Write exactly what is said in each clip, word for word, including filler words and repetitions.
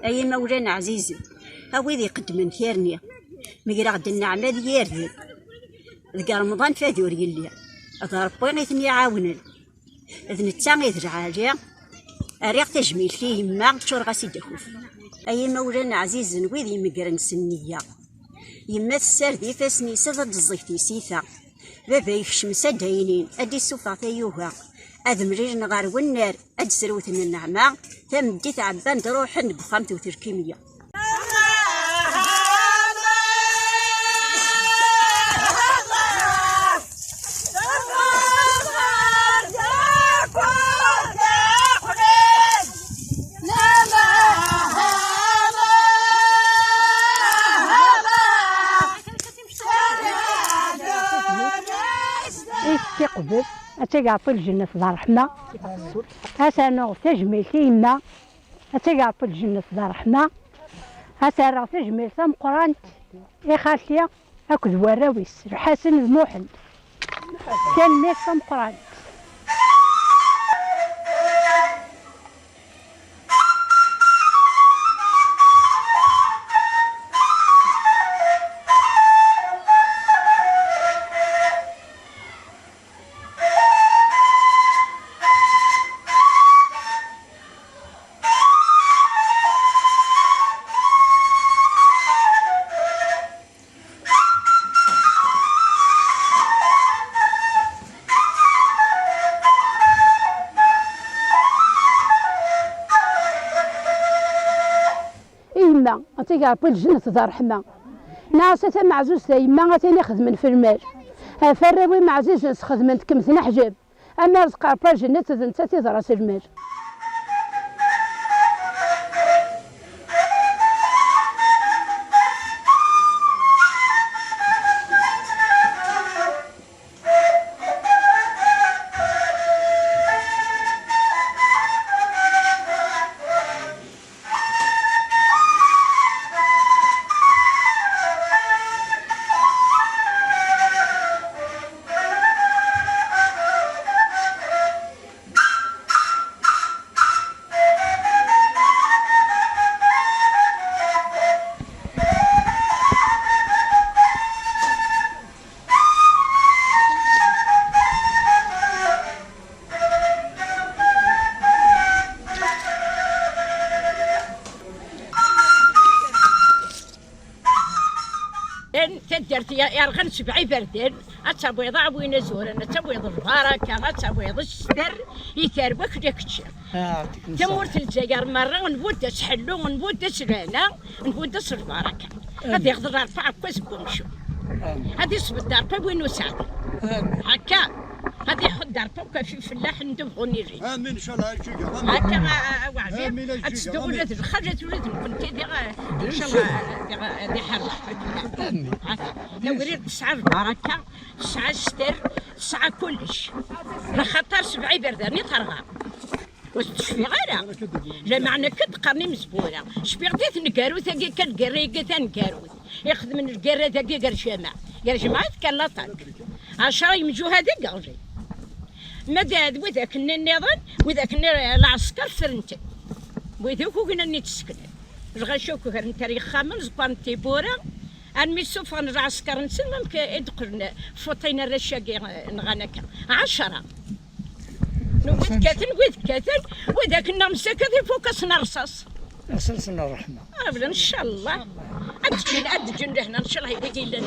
Ay imawlan ɛzizen, a wid iqeddmen tirni, megreɣ-d nneɛma d yirden. Deg Remḍan fad ur yelli, d Ṛebbi i ten-iɛawnen. D netta i d lɛali. Rriɣ tajmilt i yemma, ččureɣ-as-id akuf. Ay imawlan ɛzizen, wid imegren s nniya. Yemma tessared ifassen-is ad d-tẓeg tisita. Baba yekcem s adaynin, ad d-issufeɣ tayuga. Ad mlilen ɣer wennar, ad d-srewten nneɛma. Tameddit ɛebban-d ruḥen deg uxxam tewwet lkimya. Is tiqbel, ad teg Ṛebbi lǧennet d ṛṛeḥma. Ad s-rnuɣ tajmilt i yemma, ad teg Ṛebbi lǧennet d ṛṛeḥma. Ad s-rreɣ tajmilt tameqqrant i xalti akked warraw-is, Lḥasen d Muḥend. Tanemmirt tameqqrant. I yemma, ad tt-ig Ṛebbi lǧennet d ṛṛeḥma. Nɛas a tameɛzuzt a yemma, a tin ixedmen f lmal. Ɣef arraw-im ɛzizen sxedmen-t kem tneḥjab. Am irẓeq Ṛebbi lǧennet d nettat i d ṛas lmal. Taddart ya-, yerɣan sebɛa iberdan, ad tawiḍ aɛwin azuran, ad tawiḍ lbaraka, ad tawiḍ sser i tarwa-k la kečči. Tamurt n Lezzayer merra, nbudda s ḥellu, nbudda s lehna, nbudda s lbaraka. Ad iɣḍel Ṛebbi aɛekkaz n wemcum. Ad isbedd Ṛebbi win ur sɛin. Akka, ad iḥudd Ṛebbi akk ɣef ifellaḥen d ubɣun ilin. Amin, ncallah, a Jǧiǧa, amin. Akka, a, a, a Weɛbir, amin, a Jǧiǧa, ad teddu ula d lxalat, ula d nekkenti, diɣ, ncallah, diɣ, ad iḥerr Ṛebbi. Tawrirt tesɛa lbaraka, tesɛa sster, tesɛa kullec. Lxaṭer sebɛa iberdan i terɣa. Ur s-tecfiɣ ara. Lameɛna akka d-qqaren imezwura. Cfiɣ di tneggarut-agi kan, lgirra-agi taneggarut. Ixedmen lgirra dagi gar jmaɛ. Gar jmaɛat kan laṭak. Ɛecra yemjuhad i yeɣli. Ma d, d widak-nni nniḍen, widak-nni lɛesker ffren-ten. Wid akk ugnen i d-sseknen. Lɣaci akk gren-t ar yexxamen, ẓekkaren tiwwura. Armi ssufɣen lɛesker-nsen, mamek i d-qqlen fuṭin arrac-agi, eh, nɣan akka. Ɛecra. Wid kkaten, wid kkaten, wid akken neɣ msaka d ifuk-asen rṣaṣ. Aselsen ṛṛeḥma. Ṛebbi, ncallah. Ad d-ǧǧen, ad d-ǧǧen lehna, ncallah, i wid yellan.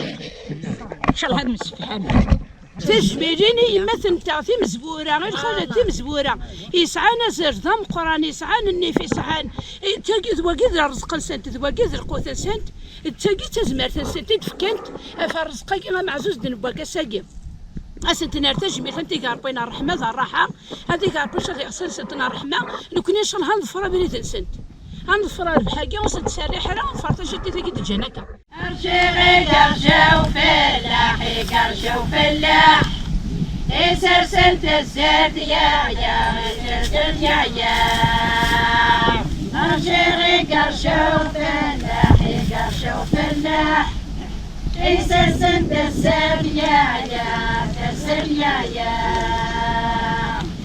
Ncallah ad msefhamen. Tijmilin i yemmat-nteɣ timezwura, i lxalat timezwura, yesɛan azal d ameqqran, yesɛan nnif, yesɛan, i, tagi d wagi d rrezq-nsent, d wagi d lqut-nsent, d tagi d tazmert-nsent i d-fkant ɣef rrezq-agi ameɛzuz d-newwa ass-agi. Ad sent-nerr tajmilt, ad tig Ṛebbi ṛṛeḥma d ṛṛaḥa, ad tig Ṛebbi ncallah iɣsan-nsent n ṛṛeḥma, nekkni ncallah ad neḍfer abrid-nsent. Ad neḍfer rrbeḥ-agi, ur sent-serriḥ ara, ad neḍfer tajiddit-agi d-ǧǧan akka. Rciɣ igercew fellaḥ, igercew fellaḥ, isersen tazzert yeɛya, isersen yeɛya. Rciɣ igercew fellaḥ, igercew fellaḥ, isersen tazzert yeɛya, tazzert yeɛya.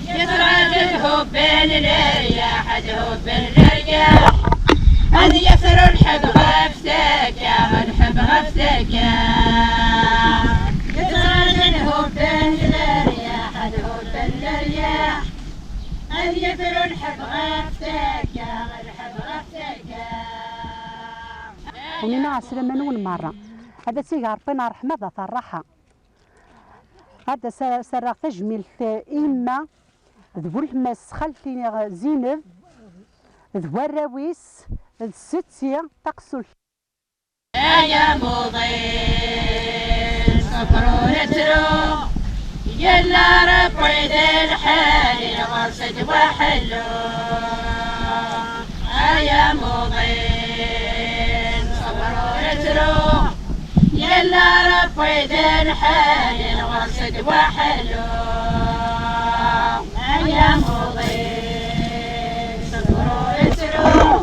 Yeḍra-d d hubben leryaḥ, d hubben leryaḥ. Yettṛaǧu ad hubben leryaḥ, ad hubben leryaḥ, ad yefru lḥebb ɣef takka, lḥebb ɣef takka. Ɣnina ɛeslama-nwen merra. Ad as-ig Ṛebbi ṛṛeḥma d at ṛṛaḥa. Ad as-, as-rreɣ tajmilt i yemma d weltma-s, xalti Zineb d warraw-is d setti taqsult. Ay amuḍin, ṣṣber ur ttru, yella Ṛebbi d lḥal, ɣur-s ddwa ḥellu. Ay amuḍin, ṣṣber ur ttru, yella Ṛebbi d lḥal, ɣur-s ddwa ḥellu. Ay amuḍin, ṣṣber ur ttru,